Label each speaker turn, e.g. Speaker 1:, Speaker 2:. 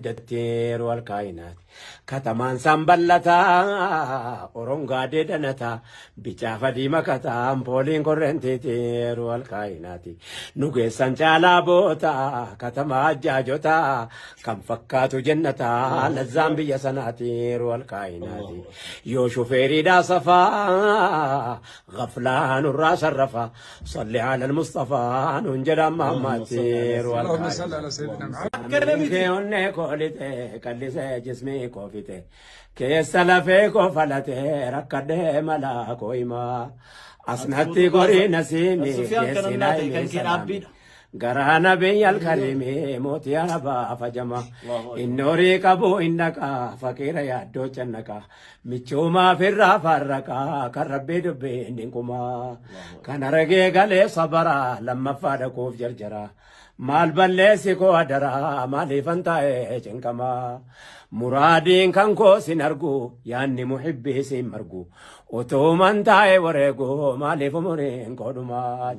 Speaker 1: guddatti yeroo alkaayinaati. Katamaan isaan bal'ataa orongaadee danataa bicaa fadii makataa ampooliin korrentiiti yeroo alkaayinaati. Nu geessan caalaa boota katamaa ajjaajotaa kan fakkaatu jennataa lazzaan biyya sanaati yeroo alkaayinaati. Yoo shufeeriidhaa safaa غفلان nurraa sarrafa salli ala almustafaa nuun jedha amma ammaatti yeroo
Speaker 2: اللهم صل على سيدنا محمد.
Speaker 1: Kee onnee koo lixe qallisee jismii koo fixe keessa lafee koo falate rakkadhee malaa koo himaa asnatti gorii nasiimi
Speaker 3: Sufyaan kan
Speaker 1: geessinaa
Speaker 3: annaa ta'e kan
Speaker 1: himee
Speaker 3: kee
Speaker 1: salaami.
Speaker 3: Dhaabbiidha.
Speaker 1: Garaa nabiyya alkarimi mootii arabaa fajama. Inni horii qabu hin dhaqa faqiira yaaddoo cannaqa. Michuumaa firraa farraqa kan rabbii dubbiin dinqumaa. Kan argee galee sabara lammaffaa dhaquuf jarjara. Maal balleessi koo adaraa maaliifan taa'ee cinqamaa. Muraadiin kan koo sin argu yaanni muhibbii sin margu. Utuuman taa'ee wareegu maaliif umuriin koo dhumaa.